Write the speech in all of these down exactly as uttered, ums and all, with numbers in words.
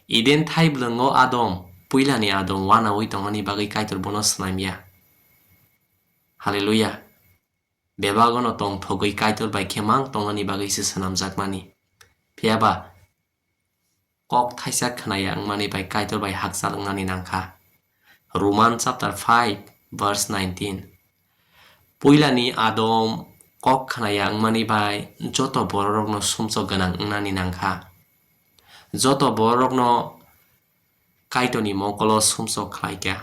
Eden thaibwlwngo Adam, puilani Adam wanaui tongmani bagwi Kaitor bono snamya. Haleluya! Bebagono tongthogwi Kaitor bai khe mang tongmani bagwi se swnamjakmani. Phiyaba kok thaisa khnaya wngmani bai Kaitor bai hakchal wngnani nangkha. Roman chapter five verse nineteen. Puilani Adam kok khnaya wngmani bai joto bororokno sumsok gwnang wngnani nangkha. Joto bororokno Kaitorni mokolo sumsok khlaikha.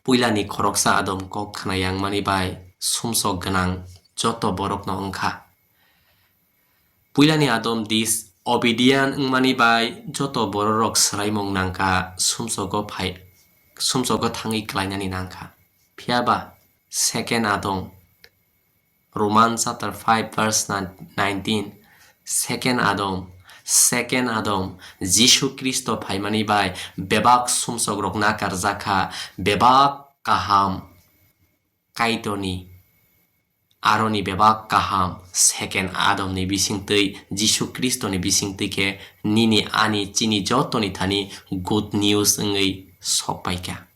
Puilani khoroksa Adam kok khnaya wngmani bai sumsok gwnang joto borokno wngkha. Puilani Adam disobedient wngmani bai joto bororok swraimung nangkha, sumsogo phai, sumsogo thangwi klainani nangkha. Phiyaba second Adam, Roman chapter five verse nineteen, second Adam, second Adam, Jisu Khristo phaimani bai bebak sumsokrok nakarjakha, bebak kaham Kaitorni, aroni bebak kaham second Adamni bisingtwi, Jisu Khristoni bisingtwi khe nini ani chini jotoni thani good news wngwi sokpaikha.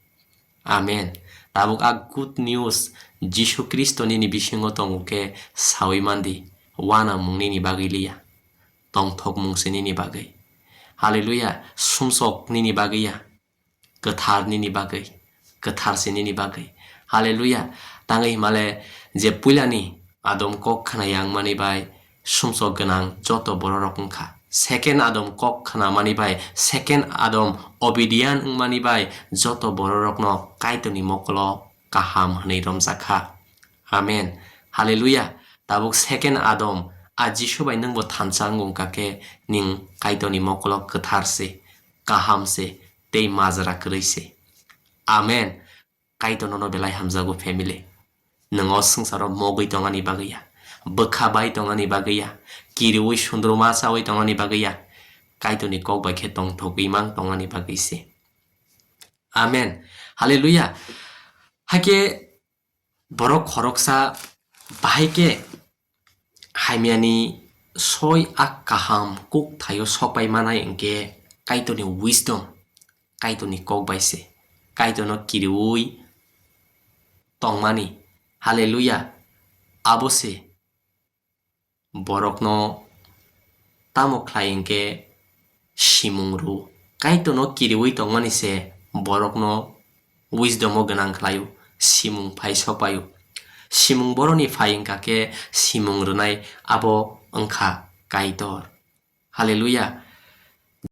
Amen. Tabuk a good news Jisu Khristo nini bisingo tongo khe saui mandi, wanamung nini bagwi liya, tongthokmung se nini bagwi. Haleluya, sumsok nini bagwi ya, kwthar nini bagwi, kwthar se nini bagwi. Haleluya, tangwi himale je puilani Adam kok khna yangmani bai sumsok gwnang joto bororok wngkha. Second Adam kok khnamani bai, second Adam obedient wngmani bai joto bororokno Kaitorni mokolo kaham hwnwi romjakha. Amen. Haleluya. Tabuk second Adam, a Jisu bai nwngbo thansa wngkha khe, nwng Kaitorni mokolo kwthar se, kaham se, tei majra kwrwi se. Amen. Kaitor nono belai hamjago family. Nwng o swngcharo mogwi tongani bagwi ya, bwkha bai tongani bagwi ya, kiriui sundruma chaui tongani bagwi ya, Kaitorni kok bai khe tongthogwi mang tongani bagwi se. Amen. Haleluya. Hakhe borok khoroksa bahai khe hamyani soi a kaham kuk thaio sokpai manai hwnkhe Kaitorni wisdom, Kaitorni kok bai se, Kaitorno kiriui tongmani. Haleluya. Abo se borokno tamo khlai hwnkhe simung rw. Kaitorno kiriui tongmani se borokno wisdom o gwnang khlaio, simung phai sokpaio. Simung boroni phai wngkha khe simung rwnai abo wngkha Kaitor. Haleluya!